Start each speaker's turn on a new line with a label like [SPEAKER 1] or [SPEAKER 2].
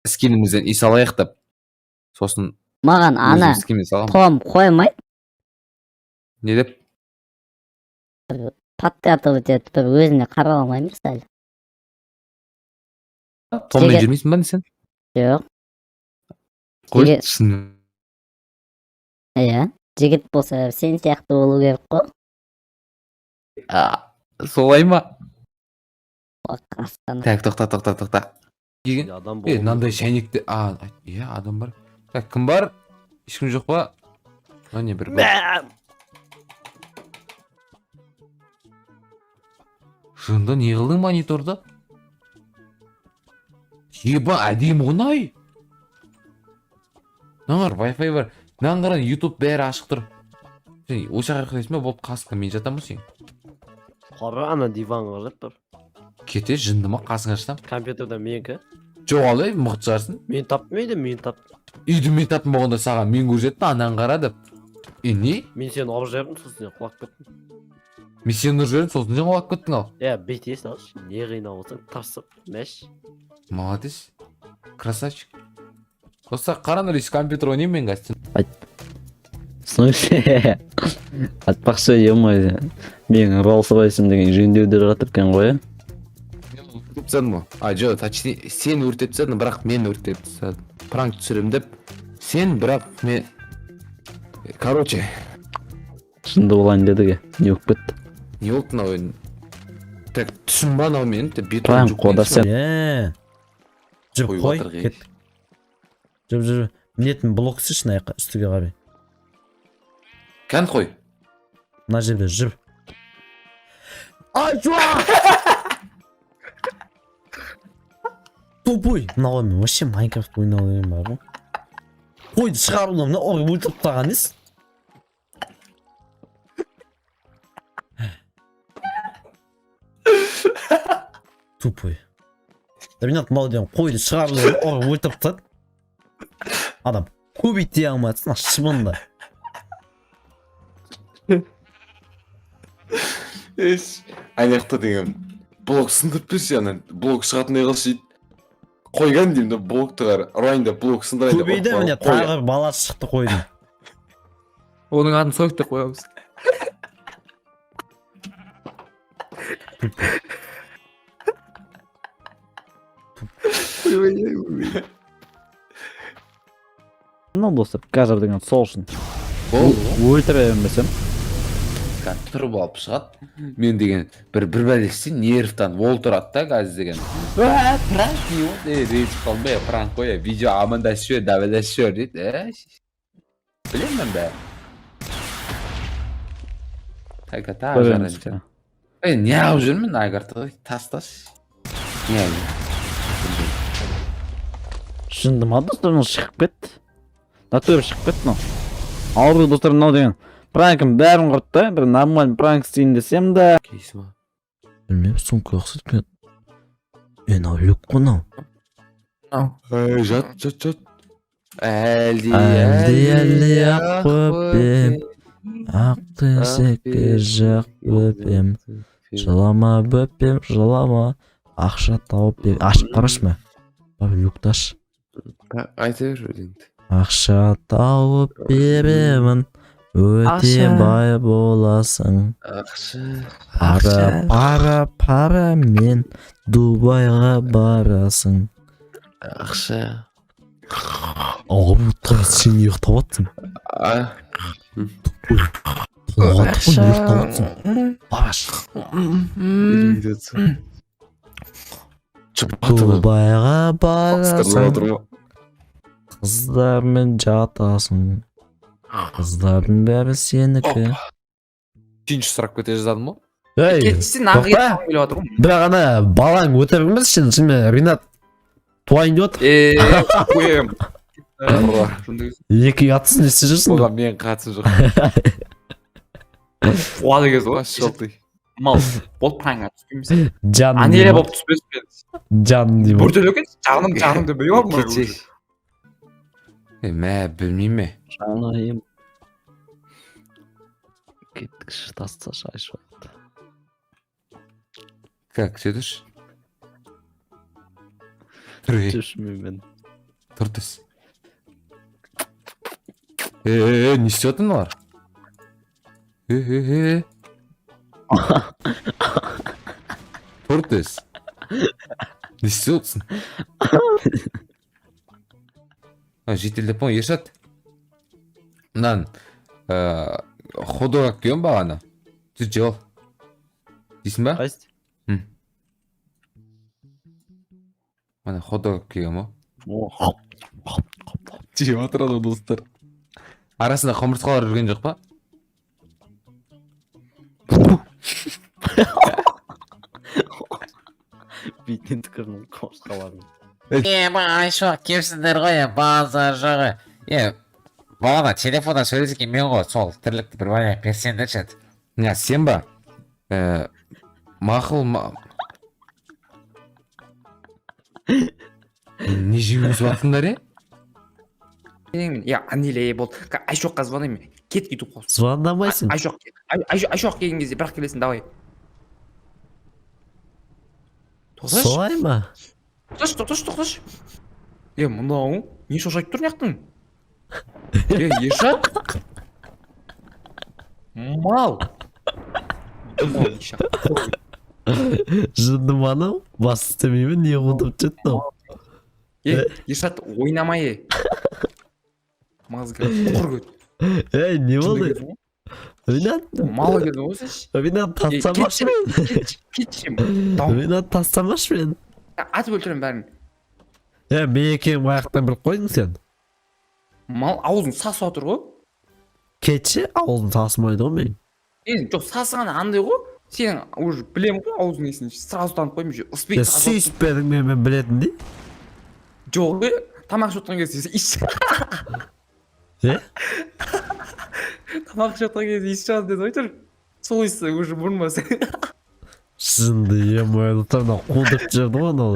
[SPEAKER 1] Скинімізден үй салайық деп. Сосын
[SPEAKER 2] Маған ана
[SPEAKER 1] өзім скинмен саламын.
[SPEAKER 2] Том қоймайды.
[SPEAKER 1] Не деп?
[SPEAKER 2] Подкатывать етіп бір өзіне қарап алмаймын сәл.
[SPEAKER 1] Томмен
[SPEAKER 2] Жігіт-
[SPEAKER 1] жүрмейсің ба не сен?
[SPEAKER 2] Жоқ.
[SPEAKER 1] Қой,
[SPEAKER 2] Жігіт-
[SPEAKER 1] шын.
[SPEAKER 2] Иә. Жігіт болса сен сияқты болу керек қой.
[SPEAKER 1] А, солай ма?
[SPEAKER 2] Астана.
[SPEAKER 1] Так, тоқта, тоқта, тоқта. Деген
[SPEAKER 3] Адам
[SPEAKER 1] е,
[SPEAKER 3] болуы
[SPEAKER 1] мынандай шәйнекті, а, иә, адам бар. Так, кім бар? Ешкім жоқ па? Мынау не бір бар. Жынды не қылдың мониторды? Еба, әдемі ғой мынай. Мынаған қара, Wi-Fi бар. Мынаған қара, YouTube бәрі ашық тұр. Сен осы жаққа ұйықтайсың ба? Болды, қасыңда мен жатамын ғой сен.
[SPEAKER 3] Қара, ана диванға жат бір.
[SPEAKER 1] Кете, жынды ма, қасыңа жатамын.
[SPEAKER 3] Компьютерда менікі.
[SPEAKER 1] Жоқ, ал, ей, мықты шығарсың.
[SPEAKER 3] Мен таптым үйді, мен таптым.
[SPEAKER 1] Үйді мен таптым болғанда саған мен көрсеттім, ананы қара деп. Е, не?
[SPEAKER 3] Мен сені ұрып жібердім, сосын сен құлап кеттің.
[SPEAKER 1] Мен сені ұрып жібердім, сосын сен құлап кеттің ал.
[SPEAKER 3] Е, бүйте салшы. Не қинап отырсың, тырысып, мәш.
[SPEAKER 1] Молодец. Красавчик. Достар, қараңдар, еш компьютер ойнаймын мен қазір.
[SPEAKER 4] В смысле? Айтпақшы, ё-моё, менің Роллс Ройсым деген жөндеуде жатыр екен ғой, иә?
[SPEAKER 1] Мен өртеп тастадым ғой. А, жоқ, точнее, сен өртеп тастадың, бірақ мен өртеп тастадым. Пранк түсіремін деп. Сен, бірақ мен. Короче,
[SPEAKER 4] Шынды болайын дедік, е. Не болып кетті?
[SPEAKER 1] Не болды мынау енді? Так, түсін ба анау менің? Бетон
[SPEAKER 4] Пранк
[SPEAKER 1] жуып
[SPEAKER 4] қой да
[SPEAKER 1] кетсін.
[SPEAKER 4] сен.
[SPEAKER 5] Е. Жүр,
[SPEAKER 1] Қойып
[SPEAKER 5] қой,
[SPEAKER 1] жатыр, ей.
[SPEAKER 5] кеттік. Жүр, жүр. Мінетін блок істеші мына жаққа, үстіге қарай.
[SPEAKER 1] Кән қой.
[SPEAKER 5] Мына жерде жүр. Ай, тупой. Мына ғой мен вообще Майнкрафт ойнай алмаймын бар ғой. Қойды шығарып мына ұрып өлтіріп тастаған несі? Тупой. Да мен мынау деген қойды шығарып ұрып өлтіріп тастады. Адам көбейте алмады, мына шыбынды.
[SPEAKER 1] Еш, ана жақта деген блок сындырып берші, ана блок шығатындай қылшы дейді. Қойған деймін да, блокты қара, ұрайын деп блок сындырайын деп.
[SPEAKER 5] Көбейді
[SPEAKER 1] ұрып
[SPEAKER 5] міне
[SPEAKER 1] барып қой.
[SPEAKER 5] тағы бір бала шықты қойдың.
[SPEAKER 6] Оның атын Сойк деп қоямыз.
[SPEAKER 4] Мынау достар, қазір деген сол үшін.
[SPEAKER 1] Болды.
[SPEAKER 4] Өлтіре бермесем.
[SPEAKER 1] Кәдімгі тұрып алып шығады. Мен деген бір бәле істейін, нервтан ол тұрады да қазір деген. Уә, пранк не болды? Е, ренжіп қалдым ба, е, пранк қой, е, видео амандасып жібер, дәбәлесіп жібер дейді. Е, білемін мен бәрін. Так, тағы
[SPEAKER 4] Көреміз.
[SPEAKER 1] жарайды. Е, неғып жүрмін айғырты, тасташы. Не,
[SPEAKER 4] Жынды ма достар, мынау шығып кетті. Натуре шығып кетті мынау. Ауру достар мынау деген. Пранкім бәрін құртты, бір нормальный пранк істейін десем де.
[SPEAKER 1] Кейсі ма?
[SPEAKER 5] Білмеймін, сумка ұқсайды екен. Е, мынау люк қой мынау.
[SPEAKER 1] Ей, жат, жат, жат. Әлде,
[SPEAKER 5] Әлде, әлде ақ бөпем, ақ төсекке жақ бөпем. Жылама бөпем, жылама. Ақша тауып бер. Ашып қарашы ма? Бар, люкті аш.
[SPEAKER 1] Айта бер өлеңді.
[SPEAKER 5] Ақша тауып беремін. Өте
[SPEAKER 6] Ақша.
[SPEAKER 5] Бай боласың.
[SPEAKER 1] Ақша.
[SPEAKER 5] Пара, пара, пара мен Дубайға барасың.
[SPEAKER 1] Ақша.
[SPEAKER 5] Ауру тұр, сен ұйықтап жатсың.
[SPEAKER 1] А,
[SPEAKER 5] Толғатып қой, ұйықтап жатсың. Бараш.
[SPEAKER 1] өлеңді айтса. Жұбатып
[SPEAKER 5] Дубайға
[SPEAKER 1] бастырылып
[SPEAKER 5] барасың.
[SPEAKER 1] отыр ма?
[SPEAKER 5] Қыздармен жатасың. Қыздардың бәрі сенікі.
[SPEAKER 1] Үшінші сұрап кете жаздадым ғой.
[SPEAKER 5] Ей,
[SPEAKER 6] Кетсін, нағы
[SPEAKER 5] тоқта.
[SPEAKER 6] келіп жатыр ғой.
[SPEAKER 5] Бірақ ана балаң өтірік емес, сен шынымен Ринат туайын деп отыр.
[SPEAKER 6] Е, қоям.
[SPEAKER 5] Екі ұятсыз не істеп жүрсің?
[SPEAKER 1] Оған менің қатысым жоқ.
[SPEAKER 6] Қуады екенсіз ғой.
[SPEAKER 1] Бас шолтый.
[SPEAKER 6] Мал, болды пранкқа түспейміз.
[SPEAKER 5] Жаным
[SPEAKER 6] Анелия
[SPEAKER 5] деймін.
[SPEAKER 6] болып түспес пе?
[SPEAKER 5] Жаным деймін.
[SPEAKER 6] Біртүрлі екен, жаным, жаным деп біліп алдым ғой.
[SPEAKER 1] Кетші. Е, мә, білмеймін ме.
[SPEAKER 4] Жанайым. Кеттікші, тасташы айшуақ.
[SPEAKER 1] Как, түсе тұршы. Тұр, ей.
[SPEAKER 4] Жүрші мен.
[SPEAKER 1] Тұр түс. Е, е, не істеп жатыр мыналар? Е, е, е. Тұр түс. Не істеп отырсың? А, жетелдеп қой, Ершат. Мынаны хот-дог алып келген бағана. Жүр, жеп ал. Дейсің ба?
[SPEAKER 3] Қайсы?
[SPEAKER 1] Мына хот-дог алып келген ғой. Жеп жатыр анау, достар. Арасында құмырсқалар жүрген жоқ па?
[SPEAKER 3] Бетінен түкірдім құмырсқалардың.
[SPEAKER 7] Е, Айшуақ, кепсіңдер ғой, е, базар жағы. Е, бағана телефонда сөйлескен мен ғой, сол тірлікті бір байлап берсеңдерші.
[SPEAKER 1] Не, сен ба? Мақұл, не жеп өсіп жатсыңдар, е?
[SPEAKER 6] Мен я Анеле болды. Айшуаққа звондаймын. Кет ютуб қос.
[SPEAKER 5] Звондамайсың.
[SPEAKER 6] Айшуақ, Айшуақ келген кезде бірақ келесің, давай. Тоқташы,
[SPEAKER 5] Солай ма?
[SPEAKER 6] тоқташы, тоқташы, тоқташы. Е, мынау не шошайып тұр мына? Е, Ершат. Мал. Мал, ишак.
[SPEAKER 5] Жынды ма анау? Бас істемеймін, не қудырып жетті мынау?
[SPEAKER 6] Е, Ершат, ойнамай, е. Мазга, құр көт.
[SPEAKER 5] Ей, не болды? Ринат,
[SPEAKER 6] Мал келдің ғой сен.
[SPEAKER 5] Ринат, тастамашы мені.
[SPEAKER 6] Кетші, кетші.
[SPEAKER 5] Ринат, тастамашы мені.
[SPEAKER 6] Атып өлтіремін бәрін.
[SPEAKER 5] Е, мен екенін қаяқтан біліп қойдың сен?
[SPEAKER 6] Мал аузың сасып отыр ғой.
[SPEAKER 5] Кетші, аузым сасымайды ғой менің.
[SPEAKER 6] Е, жоқ, сасыған андай ғой. Сен уже білемін ғой аузың несін. Сразу танып қойдым уже. Ыспей
[SPEAKER 5] Е,
[SPEAKER 6] сасып отыр.
[SPEAKER 5] сүйіспедің мен, мен білетіндей.
[SPEAKER 6] Жоқ, е, тамақ ішіп отырған кезде иіс.
[SPEAKER 5] Е?
[SPEAKER 6] Тамақ ішіп отырған кезде иіс шығады деді ғой тұр. Сол иісі уже мұрныма.
[SPEAKER 5] Жынды, е, мынау қудырып жіберді ғой анау.